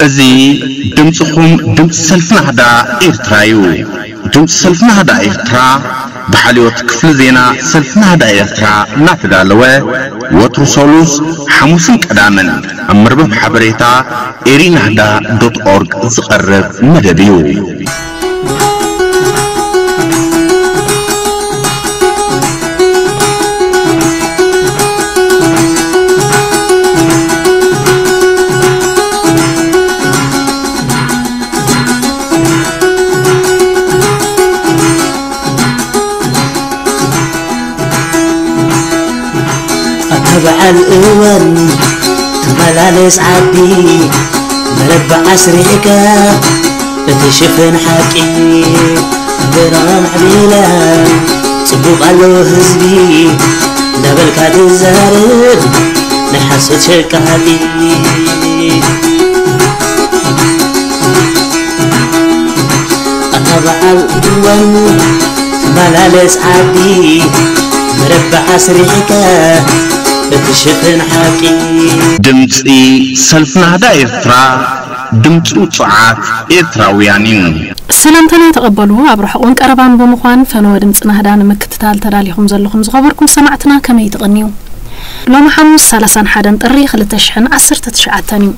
እዚ ድምፅኹም ድምፂ ሰልፊ ናህዳ ኤርትራ እዩ። ድምፂ ሰልፊ ናህዳ ኤርትራ ብሓልዮት ክፍሊ ዜና ሰልፊ ናህዳ ኤርትራ እናተዳለወ ወትሩ ሰሉስ፣ ሓሙስን ቀዳምን ኣብ መርበብ ሓበሬታ ኤሪናህዳ ዶት ኦርግ ዝቐርብ መደብ እዩ። ኣታ በዓል እዋን ተመላለስ ዓዲ፣ መረባ ኣስሪሕካ እቲ ሽፍን ሓቂ። ሃገር ኣማዕቢላ ጽቡቕ ኣሎ ህዝቢ እንዳበልካ ትዛረብ ናይ ሓሶት ሸቃጢ። ኣታ በዓል እዋን ተመላለስ ዓዲ፣ መረባ ኣስሪሕካ እቲ ሽፍን ሓቂ። ድምፂ ሰልፊ ናህዳ ኤርትራ፣ ድምፂ ውፁዓት ኤርትራውያን እዩ። ሰላምታና ተቐበሉ። ኣብ ርሑቕን ቀረባን ብምዃን ፈነወ ድምፂ ናህዳ ንምክትታል ተዳሊኹም ዘለኹም ዝኸበርኩም ሰማዕትና ከመይ ትቕንዩ? ሎሚ ሓሙስ ሰላሳን ሓደን ጥሪ ክልተ ሽሕን ዓሰርተ ትሽዓተን እዩ።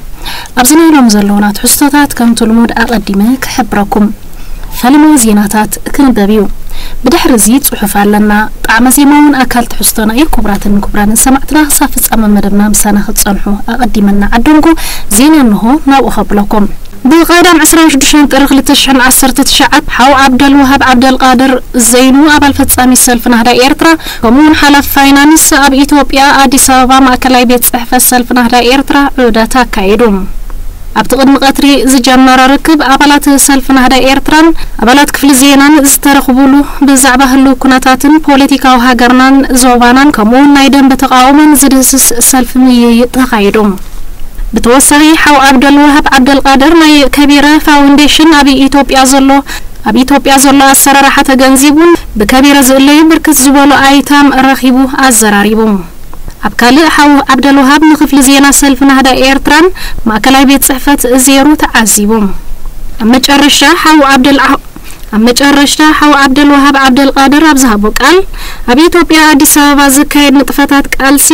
ኣብዚ ናይ ሎሚ ዘለዉና ትሕዝቶታት ከምቲ ልሙድ ኣቐዲመ ክሕብረኩም። ፈለማ ዜናታት ክንበብ እዩ። ብድሕሪ እዚ ጽሑፍ ኣለና። ጣዕመ ዜማ እውን ኣካል ትሕዝቶና እዩ። ክቡራትን ክቡራንን ሰማዕትና ክሳብ ፍጻመ መደብና ምሳና ክትጸንሑ ኣቐዲመ እናዓደምኩ ዜና እንሆ ናብኡ ከብለኩም። ብቐዳም ዕስራን ሽዱሽተን ጥሪ ክልተ ሽሕን ዓሰርተ ትሽዓተ ሓው ዓብደል ወሃብ ዓብደልቃድር ዘይኑ ኣባል ፈጻሚ ሰልፊ ናህዳ ኤርትራ ከምኡ እውን ሓላፊ ፋይናንስ ኣብ ኢትዮጵያ ኣዲስ ኣበባ ማእከላይ ቤት ጽሕፈት ሰልፊ ናህዳ ኤርትራ ዑደት ኣካይዱ። ኣብቲ ቅድሚ ቀትሪ ዝጀመረ ርክብ ኣባላት ሰልፊ ናህዳ ኤርትራን ኣባላት ክፍሊ ዜናን ዝተረኽቡሉ ብዛዕባ ህልው ኩነታትን ፖለቲካዊ ሃገርናን ዞባናን ከምኡ እውን ናይ ደንበ ተቃውሞን ዝድህስስ ሰልፊ ምይይጥ ተኻይዱ። ብተወሳኺ ሓው ዓብደል ወሃብ ዓብደልቃድር ናይ ከቢረ ፋውንዴሽን ኣብ ኢትዮጵያ ዘሎ ኣብ ኢትዮጵያ ዘሎ ኣሰራርሓ ተገንዚቡን ብከቢረ ዝእለዩ ብርክት ዝበሉ ኣይታም ረኺቡ ኣዘራሪቡ። ኣብ ካልእ ሓው ዓብደልወሃብ ንክፍሊ ዜና ሰልፊ ናህዳ ኤርትራን ማእከላይ ቤት ጽሕፈት ዜሩ ተዓዚቡ። ኣብ መጨረሻ ሓው ዓብደል ኣብ መጨረሽታ ሓው ዓብደልወሃብ ዓብደልቃድር ኣብ ዝሃቦ ቃል ኣብ ኢትዮጵያ ኣዲስ ኣበባ ዝካየድ ንጥፈታት ቃልሲ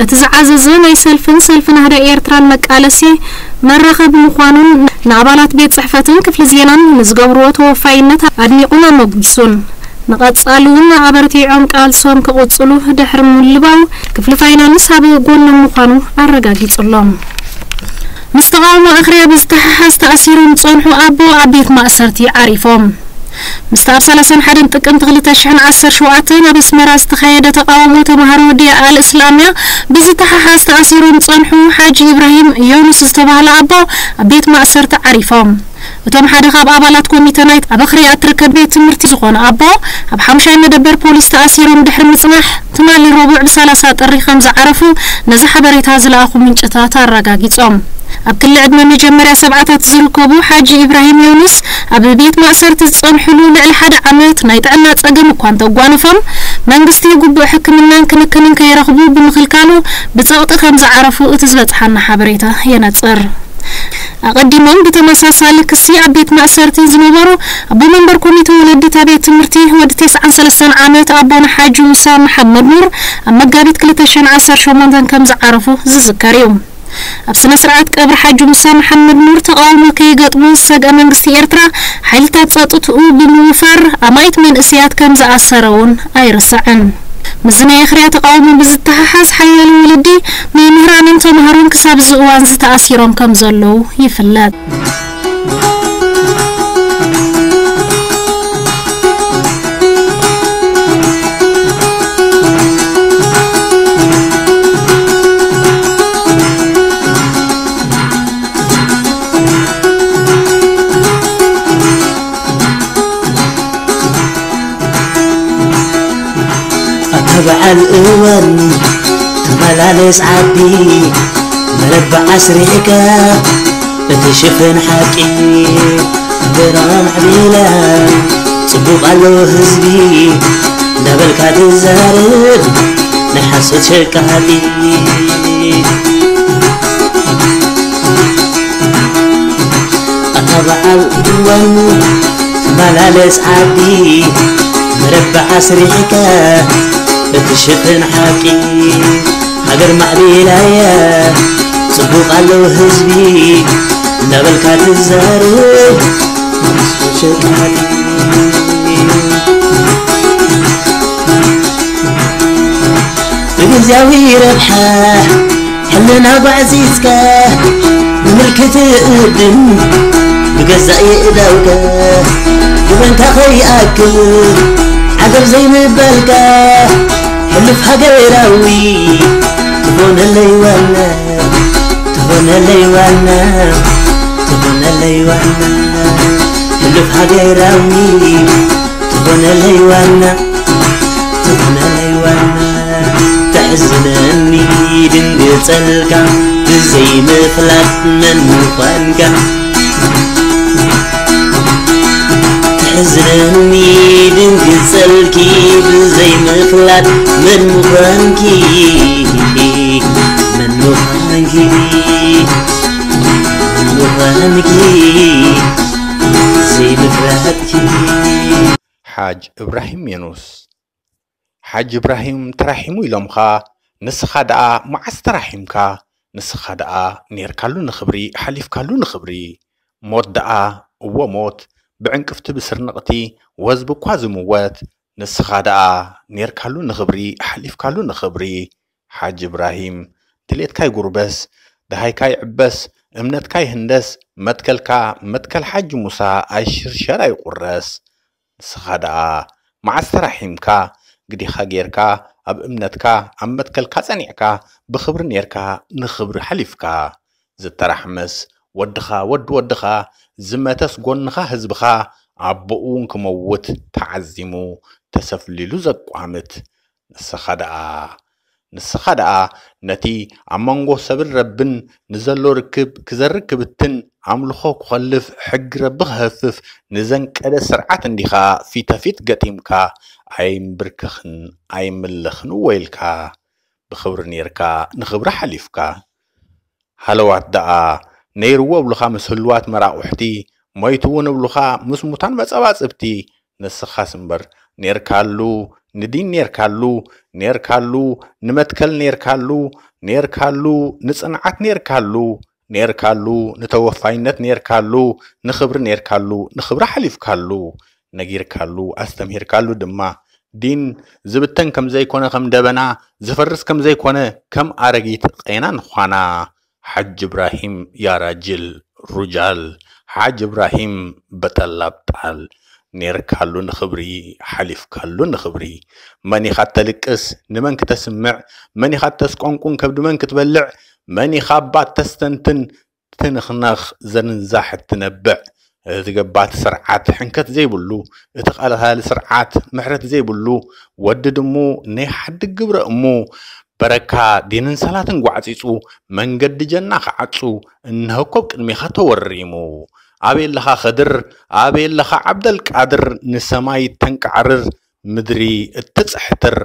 እቲ ዝዓዘዘ ናይ ሰልፍን ሰልፊ ናህዳ ኤርትራን መቃለሲ መራኸቢ ምዃኑን ንኣባላት ቤት ጽሕፈትን ክፍሊ ዜናን ንዝገብርዎ ተወፋይነት ኣድኒቑን ኣሞጊሱን። ንቐጻሊ እውን ኣበርቲዖም ቃልሶም ክቕጽሉ ድሕሪ ምልባው ክፍሊ ፋይናንስ ኣብ ጎኖም ምዃኑ ኣረጋጊጹሎም። ምስ ተቓውሞ ኣኽርያ ብዝተሓሓዝ ተኣሲሮም ዝጸንሑ ኣቦ ኣብ ቤት ማእሰርቲ ዓሪፎም። ምስቲ ኣብ ሰላሳን ሓደን ጥቅምቲ ክልተ ሽሕን ዓሰርተ ሸውዓተን ኣብ ኣስመራ ዝተኻየደ ተቓውሞ ተምሃሮ ዲያ ኣል እስላምያ ብዝተሓሓዝ ተኣሲሮም ዝጸንሑ ሓጂ ኢብራሂም ዮኑስ ዝተባህለ ኣቦ ኣብ ቤት ማእሰርቲ ዓሪፎም። እቶም ሓደ ካብ ኣባላት ኮሚተ ናይቲ ኣብ ኣኽርያ እትርከብ ቤት ትምህርቲ ዝኾነ ኣቦ ኣብ ሓሙሻይ መደበር ፖሊስ ተኣሲሮም ድሕሪ ምጽናሕ ትማሊ ረቡዕ ብሰላሳ ጥሪ ከም ዝዓረፉ ነዚ ሓበሬታ ዝለኣኹ ምንጭታት ኣረጋጊጾም። ኣብ ክሊ ዕድመ መጀመርያ ሰብዓታት ዝርከቡ ሓጂ ኢብራሂም ዮኑስ ኣብ ቤት ማእሰርቲ ዝጸንሕሉ ልዕሊ ሓደ ዓመት ናይ ጥዕና ጸገም እኳ እንተጓነፎም መንግስቲ ግቡእ ሕክምናን ክንክንን ከይረኽቡ ብምኽልካሉ ብጸቕጢ ከም ዝዓረፉ እቲ ዝበጽሓና ሓበሬታ የነጽር። ኣቐዲሞም ብተመሳሳሊ ክሲ ኣብ ቤት ማእሰርቲ ዝነበሩ ኣቦ መንበር ኮሚተ ወለዲ እታ ቤት ትምህርቲ ወዲ ተስዓን ሰለስተን ዓመት ኣቦና ሓጂ ሙሳ መሓመድ ኑር ኣብ መጋቢት ክልተ ሽሕን ዓሰርተ ሸሞንተን ከም ዝዓረፉ ዝዝከር እዩ። ኣብ ስነ ስርዓት ቀብሪ ሓጂ ሙሳ መሓመድ ኑር ተቓውሞ ከይገጥሙ ዝሰግአ መንግስቲ ኤርትራ ሓይልታት ጸጥትኡ ብምውፋር ኣማኢት መንእሰያት ከም ዝኣሰረ እውን ኣይርሳዕን። ምስዚ ናይ ኣኽርያ ተቓውሞ ብዝተሓሓዝ ሓያሎ ወለዲ መምህራንን ተምሃሮን ክሳብ እዚ እዋን ዝተኣሲሮም ከም ዘለዉ ይፍለጥ። ኣታ በዓል እዋን ተመላለስ ዓዲ መረባ ኣስሪሕካ እቲ ሽፍን ሓቂ ሃገር ኣማዕቢላ ጽቡቕ ኣሎ ህዝቢ እንዳበልካ ትዛረብ ናይ ሓሶት ሸቃጢ። በዓል እወን ትመላለስ ዓዲ፣ መረበዓ ኣስሪሕካ እትሽፍን ሓቂ። ሃገር ማዕቢላ እያ፣ ጽቡቕ ኣለዉ ህዝቢ፣ እናበልካ ትዛረብ ሸቃጢ። ብግዝያዊ ረብሓ ሕልና ጓዕዚዝካ፣ ንምልክት እድን ብገዛእ የእዳውካ፣ ብበንካ ከይኣክል ዓገብ ዘይምባልካ፣ ሕሉፍ ሃገራዊ ትኾነለይ ዋና፣ ትኾነለይ ዋና፣ ትኾነለይ ዋና፣ ሕሉፍ ሃገራዊ ትኾነለይ ዋና፣ ትኾነለይ ዋና። ተሕዝነኒ ድንግጸልካ ብዘይምፍላጥ መን ምዃንካ። ተሕዝነኒ ድንግጸልኪ ብዘይምፍላጥ መን ምዃንኪ፣ መን ምዃንኪ፣ መን ምዃንኪ ዘይምፍላጥኪ። ሓጅ እብራሂም የኑስ። ሓጅ እብራሂም ተራሒሙ ኢሎምኻ፣ ንስኻ ደኣ መዓስ ተራሒምካ? ንስኻ ደኣ ኔርካሉ ንኽብሪ፣ ሓሊፍካሉ ንኽብሪ። ሞት ደኣ፣ እወ ሞት፣ ብዕንቅፍቲ ብስርንቕቲ ወዝቢ እኳ ዝምወት፣ ንስኻ ደኣ ኔርካሉ ንኽብሪ፣ ሓሊፍካሉ ንኽብሪ። ሓጅ እብራሂም፣ ድሌትካ ይጉርበስ፣ ደሃይካ ይዕበስ፣ እምነትካ ይህንደስ፣ መትከልካ መትከል ሓጅ ሙሳ ኣይሽርሸር ኣይቁረስ። ንስኻ ደኣ መዓስ ተራሒምካ፣ ግዲኻ ጌርካ፣ ኣብ እምነትካ፣ ኣብ መትከልካ ጸኒዕካ፣ ብኽብሪ ኔርካ፣ ንኽብሪ ሓሊፍካ። ዝተራሕመስ ወድኻ፣ ወዲ ወድኻ፣ ዝመተስ ጎንኻ ህዝብኻ፣ ኣቦኡ እውን ክመውት ተዓዚሙ፣ ተሰፍሊሉ ዘቋምት። ንስኻ ደኣ፣ ንስኻ ደኣ ነቲ ኣብ መንጎ ሰብን ረብን ንዘሎ ርክብ ክዘርግ ክብትን፣ ኣምልኾ ክኸልፍ፣ ሕጊ ረቢ ክህፍፍ ንዘንቀደ ስርዓት እንዲኻ ፊተፊት ገጢምካ፣ ኣይምብርከኽን ኣይምለኽን እወ ኢልካ፣ ብኽብሪ ኔርካ ንኽብሪ ሓሊፍካ። ሃለዋት ደኣ ነይርዎ እብሉኻ ምስ ህሉዋት መራቑሕቲ፣ ሞይቱ እውን እብሉኻ ምስ ሙታን መጻባጽብቲ፣ ንስኻስ እምበር ኔርካሉ፣ ንዲን ኔርካሉ፣ ኔርካሉ፣ ንመትከል ኔርካሉ፣ ኔርካሉ፣ ንጽንዓት ኔርካሉ፣ ኔርካሉ፣ ንተወፋይነት ኔርካሉ፣ ንኽብሪ ኔርካሉ፣ ንኽብሪ ሓሊፍካሉ፣ ነጊርካሉ፣ ኣስተምሂርካሉ ድማ። ዲን ዝብተን ከም ዘይኮነ፣ ከም ደበና ዝፈርስ ከም ዘይኮነ፣ ከም ኣረጊት ቄና ንዃና። ሓጅ እብራሂም ያ ራጅል ሩጃል፣ ሓጅ እብራሂም በጠል ኣብጣል። ኔርካሉ ንኽብሪ፣ ሓሊፍካሉ ንኽብሪ። መን ኢኻ እተልቅስ፣ ንመን ክተስምዕ፣ መን ኢኻ እተስቆንቁን፣ ከብዲ መን ክትበልዕ፣ መን ኢኻ እባ እተስተንትን፣ ትንኽነኽ ዘንዛሕ እትነብዕ። እቲ ገባቲ ስርዓት ሕንከት ዘይብሉ፣ እቲ ቀላሊ ስርዓት ምሕረት ዘይብሉ፣ ወዲ ድሙ ናይ ሓዲ ግብረ እሙ፣ በረካ ዲንን ሰላትን ጓዕጺጹ፣ መንገዲ ጀና ክዓጹ፣ እነሆ ኮብ ቅድሜኻ ተወሪሙ። ኣበይ ኣለኻ ኸድር፣ ኣበይ ኣለኻ ዓብደልቃድር፣ ንሰማይ እተንቃዕርር፣ ምድሪ እትጽሕትር፣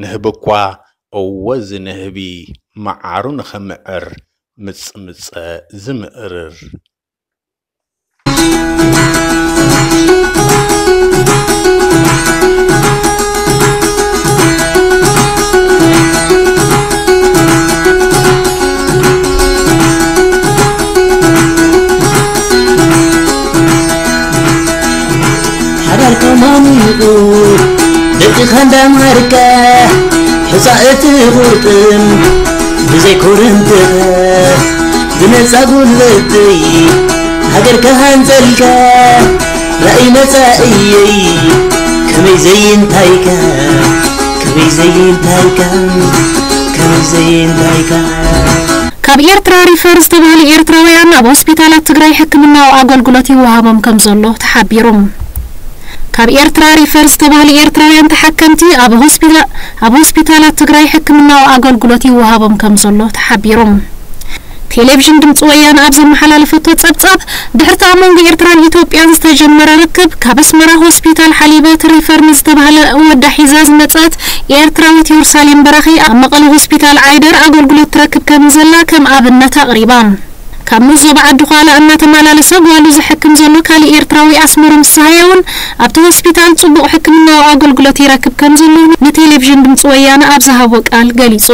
ንህቢ እኳ እወ እዚ ንህቢ መዓሩ ንኸምዕር፣ ምጽምጸ ዝምእርር። ሓዳርካ ማሚቑ ደቅኻ እንዳማርካ፣ ሕፃ እቲ ቁርጥም ብዘይኮርንትኻ፣ ብነፃ ጉልበተይ ሃገርካ ሃንፀልካ፣ ራእይ መፃእየይ ከመይ ዘይንታይካ፣ ከመይ ዘይንታይካ፣ ከመይ ዘይንታይካ። ካብ ኤርትራ ሪፈር ዝተባህሉ ኤርትራውያን ኣብ ሆስፒታላት ትግራይ ሕክምናዊ ኣገልግሎት ይወሃቦም ከም ዘሎ ተሓቢሩ። ካብ ኤርትራ ሪፈር ዝተባህሉ ኤርትራውያን ተሓከምቲ ኣብ ሆስፒታ-፣ ኣብ ሆስፒታላት ትግራይ ሕክምናዊ ኣገልግሎት ይወሃቦም ከም ዘሎ ተሓቢሩ። ቴሌቪዥን ድምፂ ወያነ ኣብ ዘመሓላለፈቶ ጸብጻብ፣ ድሕርቲ ኣብ መንጎ ኤርትራን ኢትዮጵያን ዝተጀመረ ርክብ፣ ካብ ኣስመራ ሆስፒታል ሓሊበት ሪፈር ንዝተባህለ ወዳ ሒዛ ዝመጸት ኤርትራዊት የሩሳሌም በራኺ ኣብ መቐለ ሆስፒታል ዓይደር ኣገልግሎት ትረክብ ከም ዘላ ከም ኣብነት ኣቕሪባ። ካብ ንኡስ ዞባ ዓዲ ዃላ እናተመላለሰ ጓሉ ዘሕክም ዘሎ ካልእ ኤርትራዊ ኣስመሮም ፍስሃየ እውን ኣብቲ ሆስፒታል ጽቡቕ ሕክምናዊ ኣገልግሎት ይረክብ ከም ዘሎ ንቴሌቪዥን ድምጺ ወያነ ኣብ ዝሃቦ ቃል ገሊጹ።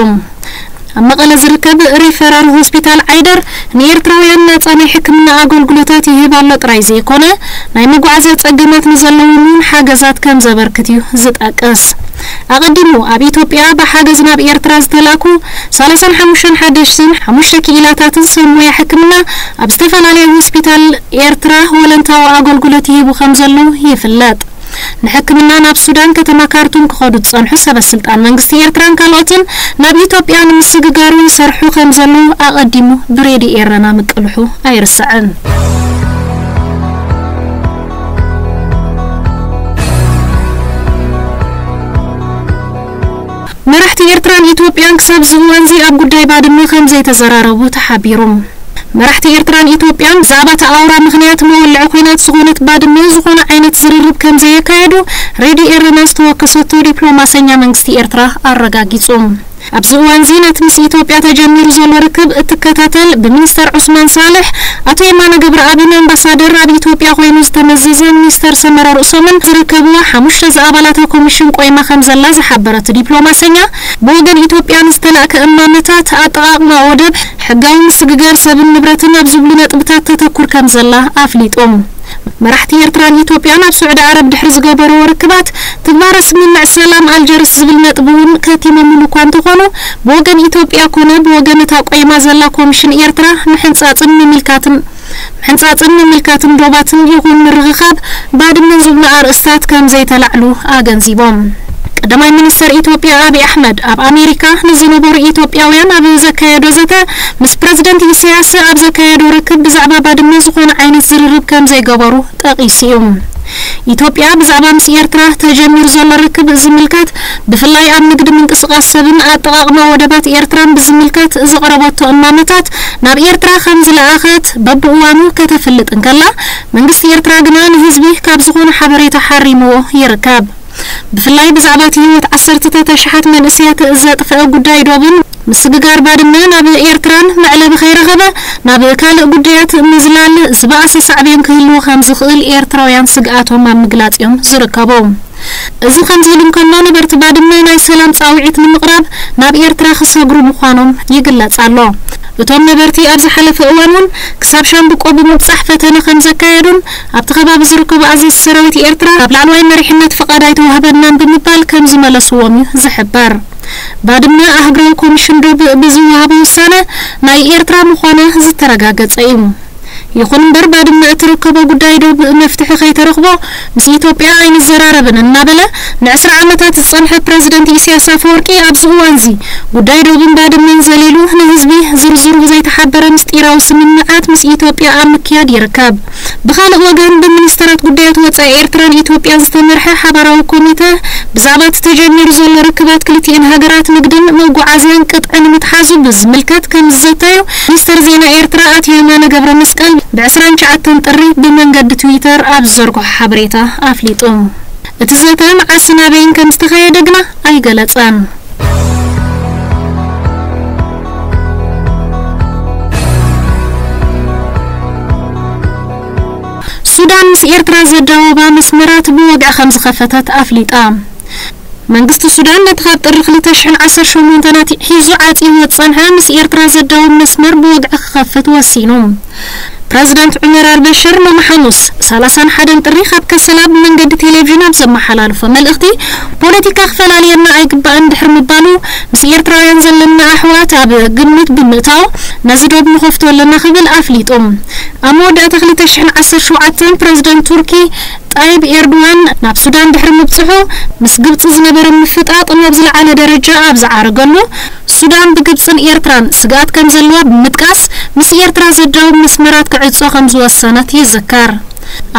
ኣብ መቐለ ዝርከብ ሪፈራል ሆስፒታል ዓይደር ንኤርትራውያን ናጻ ናይ ሕክምና ኣገልግሎታት ይህብ ኣሎ ጥራይ ዘይኮነ፣ ናይ መጓዓዝያ ጸገማት ንዘለዎም እውን ሓገዛት ከም ዘበርክት እዩ ዝጠቅስ። ኣቐዲሙ ኣብ ኢትዮጵያ ብሓገዝ ናብ ኤርትራ ዝተላእኩ ሰላሳን ሓሙሽተን ሓደሽትን ሓሙሽተ ክኢላታትን ሰብ ሞያ ሕክምና ኣብ ዝተፈላለየ ሆስፒታል ኤርትራ ወለንታዊ ኣገልግሎት ይህቡ ከም ዘለዉ ይፍለጥ። ንሕክምና ናብ ሱዳን ከተማ ካርቱም ክኸዱ ዝጸንሑ ሰበ ስልጣን መንግስቲ ኤርትራን ካልኦትን ናብ ኢትዮጵያ ንምስግጋሩ ይሰርሑ ከም ዘለዉ ኣቐዲሙ ብሬድዮ ኤረና ምቅልሑ ኣይርሳዕን። መራሕቲ ኤርትራን ኢትዮጵያን ክሳብ እዚ እዋንዚ ኣብ ጉዳይ ባድመ ከም ዘይተዘራረቡ ተሓቢሩ። መራሕቲ ኤርትራን ኢትዮጵያን ብዛዕባ እቲ ኣውራ ምኽንያት መወልዒ ኲናት ዝኾነት ባድመ ዝኾነ ዓይነት ዝርርብ ከም ዘየካየዱ ሬድዮ ኤረና ዝተወከሰቶ ዲፕሎማሰኛ መንግስቲ ኤርትራ ኣረጋጊጹ። ኣብዚ እዋንዚ ነቲ ምስ ኢትዮጵያ ተጀሚሩ ዘሎ ርክብ እትከታተል ብሚኒስተር ዑስማን ሳልሕ፣ ኣቶ የማነ ገብረኣብን ኣምባሳደር ኣብ ኢትዮጵያ ኮይኑ ዝተመዘዘ ሚኒስተር ሰመረ ርእሶምን ዝርከብዋ ሓሙሽተ ዝኣባላታ ኮሚሽን ቆይማ ከም ዘላ ዝሓበረ እቲ ዲፕሎማሰኛ፣ ብወገን ኢትዮጵያ ንዝተላእከ እማመታት ኣጠቓቕማ ወደብ፣ ሕጋዊ ምስግጋር ሰብን ንብረትን ኣብ ዝብሉ ነጥብታት ተተኩር ከም ዘላ ኣፍሊጡ። መራሕቲ ኤርትራን ኢትዮጵያን ኣብ ስዑዲ ዓረብ ድሕሪ ዝገበርዎ ርክባት፣ ትግባረ ስምምዕ ሰላም ኣልጀርስ ዝብል ነጥቢ እውን ከቲሞምሉ እኳ እንተኾኑ፣ ብወገን ኢትዮጵያ ኮነ ብወገን እታ ቆይማ ዘላ ኮሚሽን ኤርትራ ምሕንጻጽን ምምልካትን ምሕንጻጽን ምምልካትን ዶባትን ይኹን ምርኽኻብ ባድመን ዝብሉ ኣርእስታት ከም ዘይተላዕሉ ኣገንዚቦም። ቀዳማይ ሚኒስተር ኢትዮጵያ ኣብይ ኣሕመድ ኣብ ኣሜሪካ ንዝነበሩ ኢትዮጵያውያን ኣብ ዘካየዶ ዘተ፣ ምስ ፕረዚደንት ኢሳያስ ኣብ ዘካየዶ ርክብ ብዛዕባ ባድመ ዝኾነ ዓይነት ዝርርብ ከም ዘይገበሩ ጠቒሱ እዩ። ኢትዮጵያ ብዛዕባ ምስ ኤርትራ ተጀሚሩ ዘሎ ርክብ ዝምልከት፣ ብፍላይ ኣብ ንግዲ ምንቅስቓስ ሰብን ኣጠቓቕማ ወደባት ኤርትራን ብዝምልከት ዘቕረበቶ እማመታት ናብ ኤርትራ ከም ዝለኣኸት በብእዋኑ ከተፍልጥ እንከላ፣ መንግስቲ ኤርትራ ግና ንህዝቢ ካብ ዝኾነ ሓበሬታ ሓሪምዎ ይርከብ። ብፍላይ ብዛዕባ እቲ ህይወት ዓሰርተታት ኣሽሓት መንእሰያት ዘጥፍአ ጉዳይ ዶብን ምስግጋር ባድመ ናብ ኤርትራን መዕለቢ ከይረኸበ ናብ ካልእ ጉዳያት ምዝላል ዝበኣሰ ሳዕቤን ክህልዎ ከም ዝኽእል ኤርትራውያን ስግኣቶም ኣብ ምግላጽ እዮም ዝርከቡ። እዚ ከምዚ ኢሉ እንከሎ፣ ነበርቲ ባድመ ናይ ሰላም ጻውዒት ንምቕራብ ናብ ኤርትራ ክሰግሩ ምዃኖም ይግለጽ ኣሎ። እቶም ነበርቲ ኣብ ዝሓለፈ እዋን እውን ክሳብ ሻምብቆ ብምብጻሕ ፈተነ ከም ዘካየዱን ኣብቲ ከባቢ ዝርከቡ ኣዘዝቲ ሰራዊት ኤርትራ ካብ ላዕለዋይ መሪሕነት ፍቓድ ኣይተዋህበናን ብምባል ከም ዝመለስዎም እዩ ዝሕበር። ባድመ ኣህጉራዊ ኮሚሽን ዶብ ብዝወሃቦ ውሳነ ናይ ኤርትራ ምዃና ዝተረጋገጸ እዩ። ይኹን እምበር፣ ባድመ እትርከቦ ጉዳይ ዶብ መፍትሒ ከይተረኽቦ ምስ ኢትዮጵያ ኣይንዘራረብን እናበለ ንዕስራ ዓመታት ዝጸንሐ ፕረዚደንት ኢሳያስ ኣፈወርቂ፣ ኣብዚ እዋንዚ ጉዳይ ዶብን ባድመን ዘሊሉ ንህዝቢ ዝርዝሩ ዘይተሓበረ ምስጢራዊ ስምምዓት ምስ ኢትዮጵያ ኣብ ምክያድ ይርከብ። ብኻልእ ወገን፣ ብሚኒስተራት ጉዳያት ወጻኢ ኤርትራን ኢትዮጵያን ዝተመርሐ ሓባራዊ ኮሚተ ብዛዕባ እቲ ተጀሚሩ ዘሎ ርክባት ክልቲኤን ሃገራት ንግድን መጓዓዝያን ቅጥዒ ንምትሓዙ ብዝምልከት ከም ዝዘተዩ ሚኒስተር ዜና ኤርትራ ኣቶ የማነ ገብረ መስቀል ብዕስራን ትሽዓተን ጥሪ ብመንገዲ ትዊተር ኣብ ዝዘርግሖ ሓበሬታ ኣፍሊጡ። እቲ ዘተ መዓስን ኣበይን ከም ዝተኻየደ ግና ኣይገለጸን። ሱዳን ምስ ኤርትራ ዘዳወባ መስመራት ብወግዒ ከም ዝኸፈተት ኣፍሊጣ። መንግስቲ ሱዳን ነቲ ካብ ጥሪ ክልተ ሽሕን ዓሰርተ ሸሞንተን ኣትሒዙ ዓጽይዎ ዝጸንሐ ምስ ኤርትራ ዘዳውብ መስመር ብወግዒ ክኸፍት ወሲኑ። ፕረዚደንት ዑመር ኣልበሽር ሎሚ ሓሙስ ሰላሳን ሓደን ጥሪ ካብ ከሰላ ብመንገዲ ቴሌቪዥን ኣብ ዘመሓላለፎ መልእኽቲ፣ ፖለቲካ ክፈላልየና ኣይግባእን ድሕሪ ምባሉ፣ ምስ ኤርትራውያን ዘለና ኣሕዋት ኣብ ግምት ብምእታው ነዚ ዶብ ንኸፍቶ ኣለና ክብል ኣፍሊጡ። ኣብ መወዳእታ ክልተ ሽሕን ዓሰርተ ሸውዓተን ፕረዚደንት ቱርኪ ጣይብ ኤርዶዋን ናብ ሱዳን ድሕሪ ምብጽሑ፣ ምስ ግብጺ ዝነበረ ምፍጣጥ ናብ ዝለዓለ ደረጃ ኣብ ዝዓረገሉ፣ ሱዳን ብግብጽን ኤርትራን ስግኣት ከም ዘለዋ ብምጥቃስ፣ ምስ ኤርትራ ዘዳውብ መስመራት ክዕጾ ከም ዝወሰነት ይዝከር።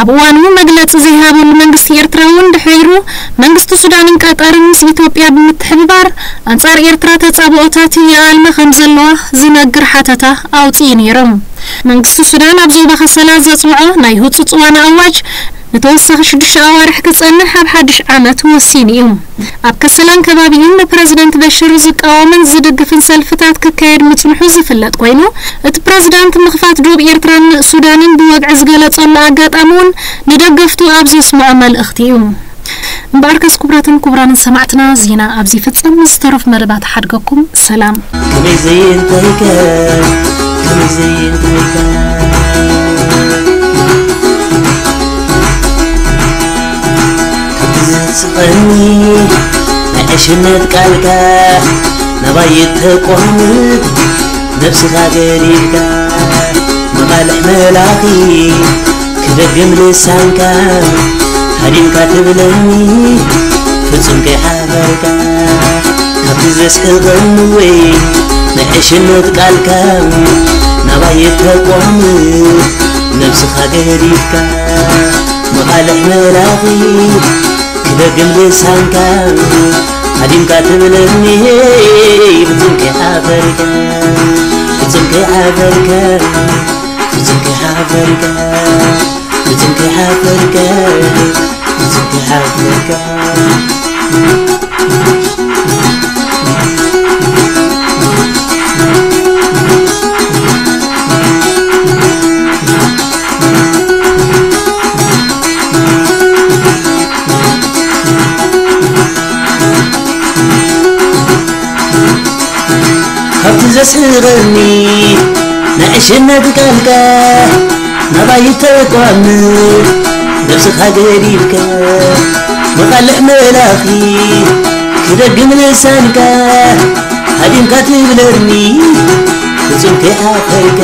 ኣብ እዋኑ መግለጺ ዘይሃበሉ መንግስቲ ኤርትራ እውን ድሒሩ፣ መንግስቲ ሱዳንን ቀጠርን ምስ ኢትዮጵያ ብምትሕብባር ኣንጻር ኤርትራ ተጻብኦታት ይኣልማ ከም ዘለዋ ዝነግር ሓተታ ኣውጺኡ ነይሩ። መንግስቲ ሱዳን ኣብ ዞባ ከሰላ ዘጽውዖ ናይ ህጹጽ ዋና ኣዋጅ ንተወሳኺ ሽዱሽተ ኣዋርሕ ክጸንሕ ኣብ ሓድሽ ዓመት ወሲኑ እዩ። ኣብ ከሰላን ከባቢኡን ንፕረዚደንት በሽር ዝቃወምን ዝድግፍን ሰልፍታት ክካየድ ምጽንሑ ዝፍለጥ ኮይኑ፣ እቲ ፕረዚዳንት ምኽፋት ዶብ ኤርትራን ሱዳንን ብወግዒ ዝገለጸሉ ኣጋጣሚ እውን ንደገፍቱ ኣብ ዘስምዖ መልእኽቲ እዩ። እምበኣርከስ ክቡራትን ክቡራንን ሰማዕትና፣ ዜና ኣብዚ ይፍጸም። ዝተረፉ መደባት ሓድገኩም። ሰላም። ከመይ ዘይንተይከ፣ ከመይ ዘይንተይከ። ካብቲ ዘስቐኒ ናይ ዕሽነት ቃልካ ናባይ ተቋምት ነብስኻ ገዲፍካ መቓልሕ መላኺ ክደግም ልሳንካ ሃዲምካ ትብለኒ ፍጹም ከይሓፈርካ። ካብቲ ዘስሕቐኒ ወይ ናይ ዕሽነት ቃልካ ናባይ ተቋምት ነብስኻ ገዲፍካ መቓልሕ መላኺ ክደግም ልሳንካ ሃዲምካ ትብለኒ ፍጹም ከይሓፈርካ፣ ፍጹም ከይሓፈርካ፣ ፍጹም ከይሓፈርካ፣ ፍጹም ከይሓፈርካ፣ ፍጹም ከይሓፈርካ። ካብቲ ዘስሕቐኒ ናይ ዕሽነት ቃልካ ናባይ ተቋምት ነብስኻ ገዲፍካ መቓልሕ መላኺ ክደግም ልሳንካ ሃዲምካ ትብለኒ ፍጹም ከይሓፈርካ፣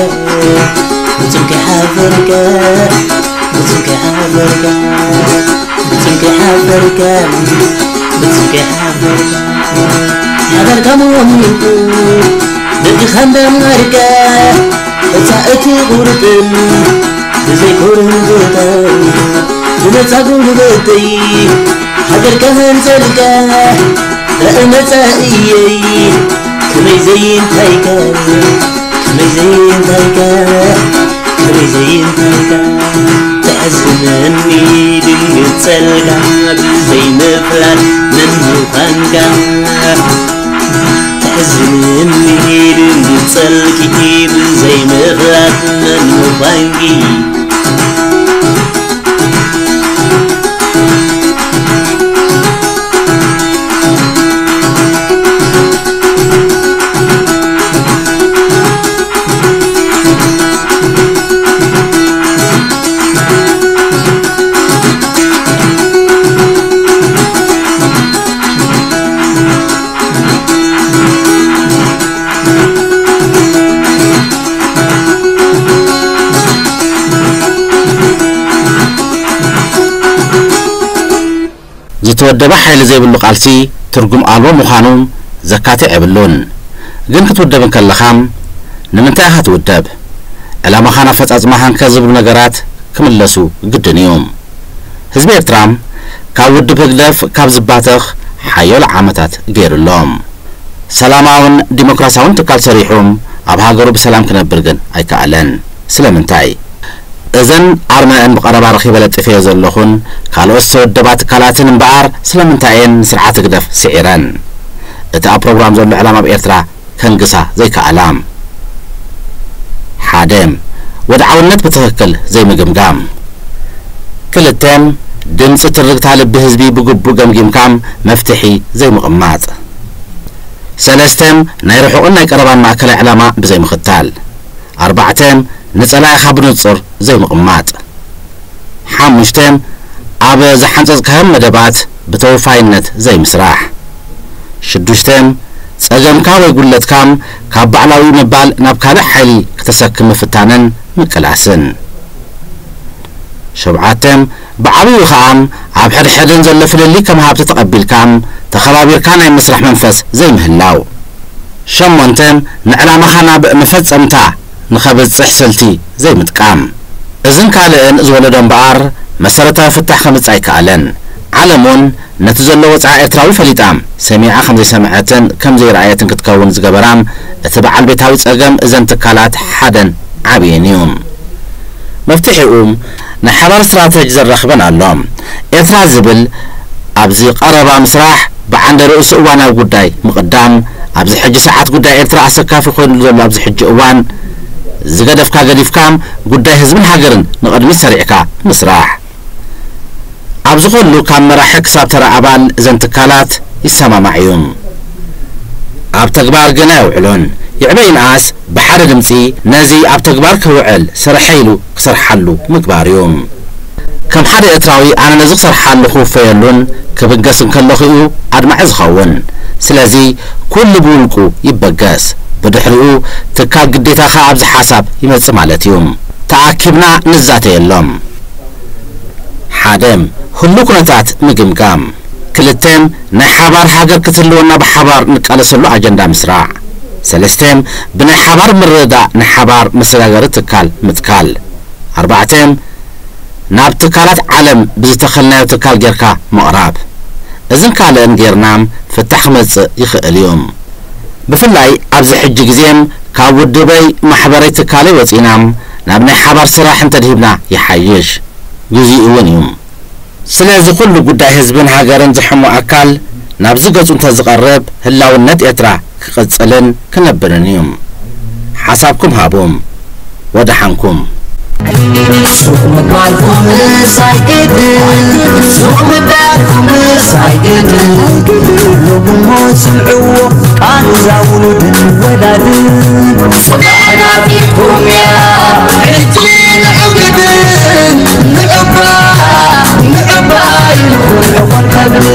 ፍጹም ከይሓፈርካ፣ ፍጹም ከይሓፈርካ፣ ፍጹም ከይሓፈርካ፣ ፍጹም ከይሓፈርካ። ሓዳርካ ሞሚቑ ደቅኻ እንዳማርካ እታ እቲ ቁርጥን ብዘይ ኮርንቶታ ብነጻ ጉልበተይ ሃገር ከመንጸልካ ዳእ መጻእየይ ከመይ ዘይንታይካ፣ ከመይ ዘይንታይካ፣ ከመይ ዘይንታይካ። ተሕዝነኒ ድንግጸልካ ብዘይ ምፍላጥ መን ምዃንካ። ተሕዝነኒ ድንግጸልኪ ብዘይ ምፍላጥ መን ምዃንኪ። ዝተወደበ ሓይሊ ዘይብሉ ቃልሲ ትርጉም ኣልቦ ምዃኑ ዘካትዕ የብሉን። ግን ክትውደብ እንከለኻ ንምንታይ ኢኻ ትውደብ? ዕላማኻን ኣፈጻጽማኻን ከ ዝብሉ ነገራት ክምለሱ ግድን እዩ። ህዝቢ ኤርትራ ካብ ውድብ ህግደፍ ካብ ዝባተኽ ሓያሎ ዓመታት ገይሩ ኣሎ። ሰላማውን ዲሞክራሲያውን ትካል ሰሪሑ ኣብ ሃገሩ ብሰላም ክነብር ግን ኣይከኣለን። ስለምንታይ? እዘን ኣርማእን ብቐረባ ረኺበ ለጢፈዮ ዘለኹን ካልኦት ዝተወደባ ትካላትን እምበኣር ስለምንታይ እየን ንስርዓት ህግደፍ ስዒረን? እቲ ኣብ ፕሮግራም ዘሎ ዕላማ ኣብ ኤርትራ ከንግሳ ዘይከኣላ? ሓደ፣ ወድዓውነት ብትኽክል ዘይምግምጋም። ክልተ፣ ድምፂ ትርግታ ልቢ ህዝቢ ብግቡእ ገምጊምካ መፍትሒ ዘይምቕማጥ። ሰለስተ፣ ናይ ርሑቕን ናይ ቀረባን ማእከላይ ዕላማ ብዘይምኽታል። ኣርባዕተ፣ ንጸላኢኻ ብንጹር ዘይምቕማጥ። ሓሙሽተ፣ ኣብ ዝሓንጸጽካዮም መደባት ብተወፋይነት ዘይምስራሕ። ሽዱሽተ፣ ጸገምካ ወይ ጉድለትካ ካብ ባዕላዊ ምባል ናብ ካልእ ሓይሊ ክተሰክም ምፍታንን ምቅላስን። ሸውዓተ፣ ብዓብዩ ኸኣ ኣብ ሕድሕድን ዘሎ ፍልልይ ከም ሃብቲ ተቐቢልካ ተኸባቢርካ ናይ ምስራሕ መንፈስ ዘይምህላው። ሸሞንተ፣ ንዕላማኻ ናብ መፈጸምታ ንኸብጽሕ ስልቲ ዘይምጥቃም። እዝን ካልእን ዝወለዶ እምበኣር መሰረታዊ ፍታሕ ከምጽእ ኣይከኣለን። ዓለም እውን ነቲ ዘሎ ወጽዓ ኤርትራዊ ፈሊጣ ሰሚዓ ከም ዘይሰምዐትን ከም ዘይረኣየትን ክትከውን ዝገበራ እቲ በዓል ቤታዊ ጸገም እዘን ትካላት ሓደን ዓብይን እዩ። መፍትሒኡ ናይ ሓባር ስትራተጂ ዘራኽበን ኣሎ። ኤርትራ ዝብል ኣብዚ ቀረባ ምስራሕ ብዓንደ ርእሱ እዋናዊ ጉዳይ ምቕዳም፣ ኣብዚ ሕጂ ሰዓት ጉዳይ ኤርትራ ኣሰካፊ ኮይኑ ዘሎ ኣብዚ ሕጂ እዋን፣ ዝገደፍካ ገዲፍካ ጉዳይ ህዝብን ሃገርን ንቕድሚት ሰሪዕካ ምስራሕ። ኣብዚ ኩሉ ካብ መራሒ ክሳብ ተራ ኣባል እዘን ትካላት ይሰማማዕ እዩ። ኣብ ተግባር ግን ኣየውዕሎን። ይዕበ ይንኣስ ብሓደ ድምጺ ነዚ ኣብ ተግባር ከውዕል ስርሐይ ኢሉ ክሰርሓሉ ምግባር እዩ። ከም ሓደ ኤርትራዊ ኣነ ነዚ ክሰርሓሉ ክውፈየሉን ክብገስን ከለኹ እዩ ኣድማዒ ዝኸውን። ስለዚ ኩሉ ብውልቁ ይበገስ። ብድሕሪኡ ትካል ግዴታ ከኣ ኣብዚ ሓሳብ ይመጽእ ማለት እዩ። ተኣኪብና ንዛተየሎም። ሓደ፣ ህሉ ኩነታት ምግምጋም። ክልተ፣ ናይ ሓባር ሃገር ክትህልወና ብሓባር ንቃለሰሉ ኣጀንዳ ምስራዕ። ሰለስተ፣ ብናይ ሓባር ምርድዳእ ናይ ሓባር መሰጋገሪ ትካል ምትካል። ኣርባዕተ፣ ናብ ትካላት ዓለም ብዝተኸልናዮ ትካል ጌርካ ምቕራብ። እዝን ካልእን ጌርና ፍታሕ ክመጽእ ይኽእል እዩ። ብፍላይ ኣብዚ ሕጂ ግዜ ካብ ውድበይ ማሕበረይ ትካለይ ወጺና ናብ ናይ ሓባር ስራሕ እንተድሂብና ይሓይሽ። ግዜኡ እውን እዩ። ስለዚ ኩሉ ጉዳይ ህዝብን ሃገርን ዝሕሞ ኣካል ናብዚ ገጹ እንተዝቐርብ ህላውነት ኤርትራ ክቕጽልን ክነብርን እዩ። ሓሳብኩም ሃቡ። ወደሓንኩም። ሱቕ ምባልኩምስ ኣይግድን፣ ሱቕ ምባልኩምስ ኣይግድን። ሎሚ እሞ ስምዕዎ ቃንዛ ውሉድን ወላድን። ጽባሕ ናፊቕኩም እያ ሕጂ ንዕግድን፣ ንዕባ፣ ንዕባ ኢልኩም ዕቋር ከብል።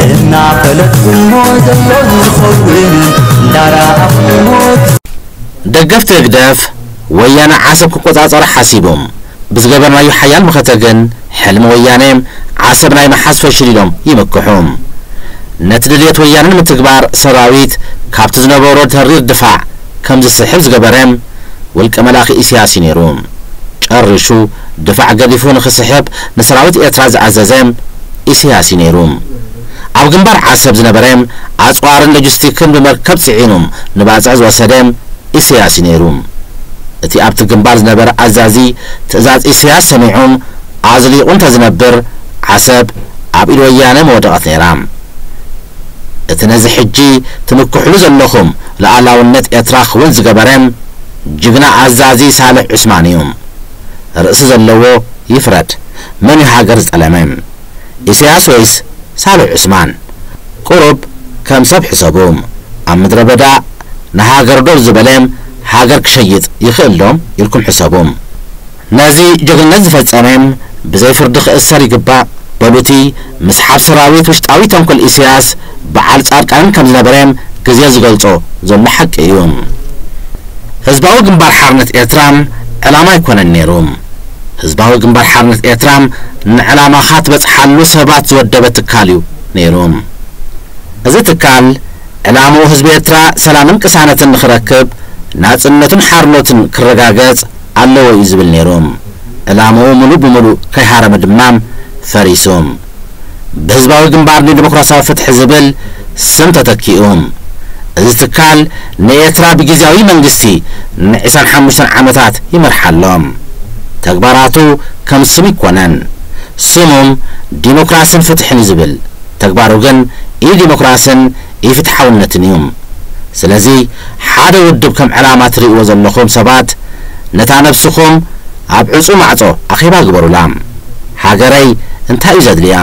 እናፈለጥኩሞ ዘሎ ዝኸውን እንዳረኣኹሞ። ደገፍቲ ህግደፍ ወያነ ዓሰብ ክቆጻጸሩ ሓሲቦም ብዝገበርናዮ ሓያል መኸተ ግን ሕልሚ ወያነ ዓሰብ ናይ ምሓዝ ፈሽል ኢሎም ይምክሑ። ነቲ ድልየት ወያነ ንምትግባር ሰራዊት ካብቲ ዝነበሮ ተሪር ድፋዕ ከም ዝስሕብ ዝገበረ ውልቀ መላኺ ኢሳያስ እዩ ነይሩ። ጨሪሹ ድፋዕ ገዲፉ ንኽስሕብ ንሰራዊት ኤርትራ ዝኣዘዘ ኢሳያስ እዩ ነይሩ። ኣብ ግንባር ዓሰብ ዝነበረ ኣጽዋርን ሎጂስቲክን ብመርከብ ጽዒኑ ንባጽዕ ዝወሰደ ኢሳያስ እዩ ነይሩ። እቲ ኣብቲ ግንባር ዝነበረ ኣዛዚ ትእዛዝ ኢሳያስ ሰሚዑ ኣዝሊቑ እንተዝነብር ዓሰብ ኣብ ኢድ ወያነ ምወደቐት ነይራ። እቲ ነዚ ሕጂ ትምክሕሉ ዘለኹም ሉዓላውነት ኤርትራ ክውን ዝገበረ ጅግና ኣዛዚ ሳልሕ ዑስማን እዩ። ርእሲ ዘለዎ ይፍረድ። መን እዩ ሃገር ዝጠለመ? ኢሳያስ ወይስ ሳልሕ ዑስማን? ቁሩብ ከም ሰብ ሕሰቡ። ኣብ ምድረ በዳ ንሃገር ዶ ዝበለ ሃገር ክሸይጥ ይኽእል ዶ ኢልኩም ሕሰቡ። ነዚ ጅግንነት ዝፈጸመ ብዘይ ፍርዲ ክእሰር ይግባእ። በሉቲ ምስሓብ ሰራዊት ውሽጣዊ ተንኮል ኢሳያስ በዓል ጻድቃንን ከም ዝነበረ ግዜ ዝገልጾ ዘሎ ሓቂ እዩ። ህዝባዊ ግንባር ሓርነት ኤርትራ ዕላማ ኣይኮነን ነይሩ። ህዝባዊ ግንባር ሓርነት ኤርትራ ንዕላማኻ ትበጽሓሉ ሰባት ዝወደበ ትካል እዩ ነይሩ። እዚ ትካል ዕላምኡ ህዝቢ ኤርትራ ሰላምን ቅሳነትን ንኽረክብ፣ ናጽነቱን ሓርነቱን ክረጋገጽ ኣለዎ እዩ ዝብል ነይሩ። ዕላምኡ ምሉእ ብምሉእ ከይሃረመ ድማ ፈሪሱ። ብህዝባዊ ግንባር ንዲሞክራሲያዊ ፍትሒ ዝብል ስም ተተኪኡ። እዚ ትካል ንኤርትራ ብግዝያዊ መንግስቲ ንዒስራን ሓሙሽተን ዓመታት ይመርሓ ኣሎ። ተግባራቱ ከም ስሙ ይኮነን። ስሙ ዲሞክራስን ፍትሕን እዩ ዝብል። ተግባሩ ግን ኢዲሞክራስን ኢፍትሓውነትን እዩ። ስለዚ ሓደ ውድብ ከም ዕላማ ትርእይዎ ዘለኹም ሰባት ነታ ነብስኹም ኣብ ዕጹው ማዕጾ ኣኼባ ግበሩላ። ሃገረይ እንታይ እዩ ዘድልያ?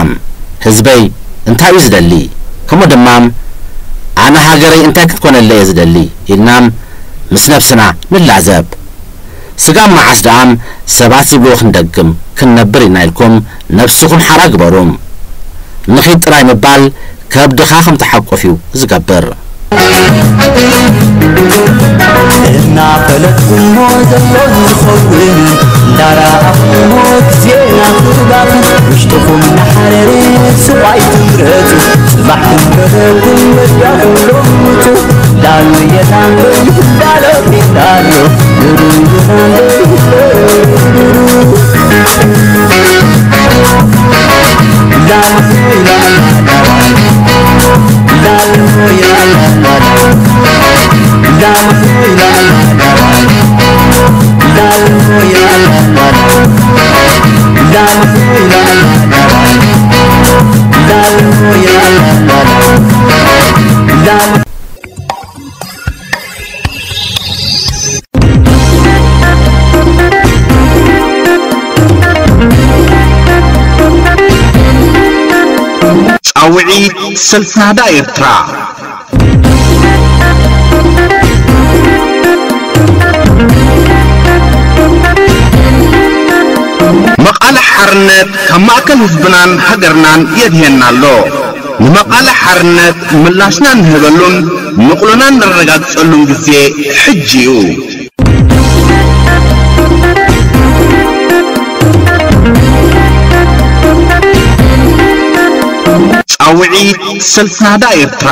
ህዝበይ እንታይ እዩ ዝደሊ? ከምኡ ድማ ኣነ ሃገረይ እንታይ ክትኮነለይ እየ ዝደሊ ኢልና ምስ ነብስና ንላዘብ። ስጋብ መዓስ ደኣ ሰባት ዝብልዎ ክንደግም ክንነብር ኢና ኢልኩም ነብስኹም ሓራ ግበሩ። ንኺድ ጥራይ ምባል ከብድኻ ከም ትሓቁፍ እዩ ዝገብር። እናፈለጥኩሞ ዘሎ ዝኸውን እንዳረኣኹሞ ግዜና ክባኽን ውሽጥኹም እናሓረረ ስቕ ኣይትምረጹ። ጽባሕ ክንረኸብኩም በጃኹም ሎምቱ ዳሉ የታንበይ ዳሎ ዳሎ ዱሩ የታንበይ ዱሩ። ጻውዒት ሰልፊ ናህዳ ኤርትራ። መቓልሕ ሓርነት ካብ ማእከል ህዝብናን ሃገርናን የድህየና ኣሎ። ንመቓልሕ ሓርነት ምላሽና እንህበሉን ንቕሎና እነረጋግጸሉን ግዜ ሕጂ እዩ። ጻውዒት ሰልፊ ናህዳ ኤርትራ።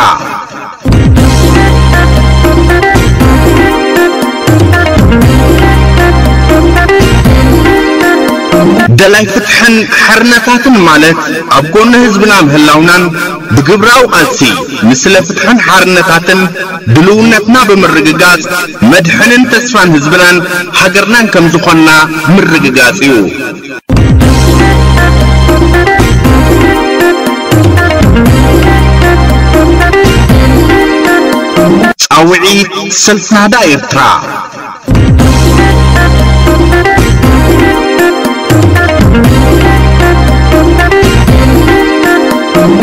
ደላይ ፍትሕን ሓርነታትን ማለት ኣብ ጎኒ ህዝብና ምህላውናን ብግብራዊ ቃልሲ ንስለ ፍትሕን ሓርነታትን ድልውነትና ብምርግጋጽ መድሕንን ተስፋን ህዝብናን ሃገርናን ከም ዝኾንና ምርግጋጽ እዩ። ጻውዒት ሰልፊ ናህዳ ኤርትራ።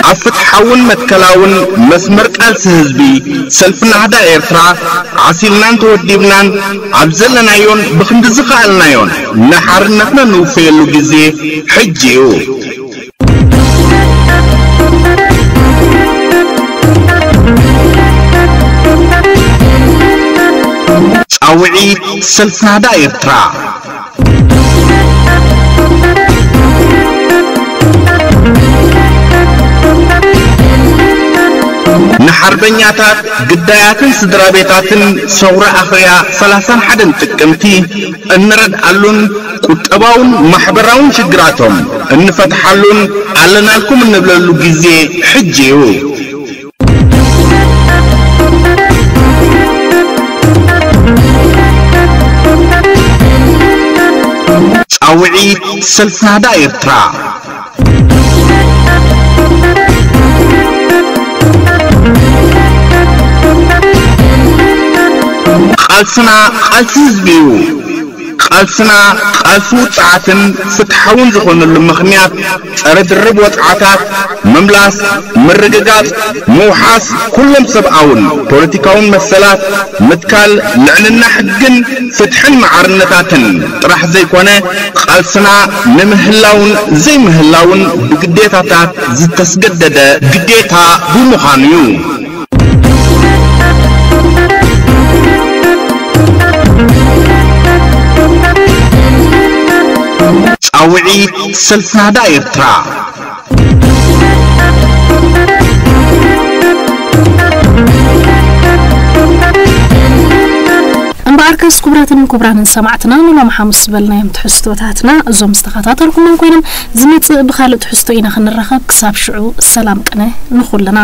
ኣብ ፍትሓውን መትከላውን መስመር ቃልሲ ህዝቢ ሰልፊ ናህዳ ኤርትራ ዓሲልናን ተወዲብናን ኣብ ዘለናዮን ብኽንዲ ዝኸኣልናዮን ንሓርነትና ንውፈየሉ ግዜ ሕጂ እዩ። ጻውዒት ሰልፊ ናህዳ ኤርትራ። ንሓርበኛታት፣ ግዳያትን ስድራ ቤታትን ሰውራ ኣኽርያ ሰላሳን ሓደን ጥቅምቲ እንረድኣሉን ቁጠባውን ማሕበራውን ሽግራቶም እንፈትሓሉን ኣለናልኩም እንብለሉ ግዜ ሕጂ እዩ። ጻውዒት ሰልፊ ናህዳ ኤርትራ። ቃልስና ቃልሲ ህዝቢ እዩ። ቃልስና ቃልሲ ውጽዓትን ፍትሓውን ዝኾነሉ ምኽንያት፣ ጸረ ድርብ ወጽዓታት ምምላስ፣ ምርግጋጽ፣ ምውሓስ ኩሎም ሰብኣውን ፖለቲካውን መሰላት፣ ምትካል ልዕልና ሕግን ፍትሕን መዓርነታትን ጥራሕ ዘይኮነ፣ ቃልስና ንምህላውን ዘይምህላውን ብግዴታታት ዝተስገደደ ግዴታ ብምዃኑ እዩ። ጻውዒት ሰልፊ ናህዳ ኤርትራ። እምበኣርከስ ክቡራትን ክቡራንን ሰማዕትና፣ ንሎሚ ሓሙስ ዝበልናዮም ትሕዝቶታትና እዞም ዝተኸታተልኩሞም ኮይኖም፣ ዝመጽእ ብኻልእ ትሕዝቶ ኢና ክንራኸብ። ክሳብ ሽዑ ሰላም ቅነ ንኹልና።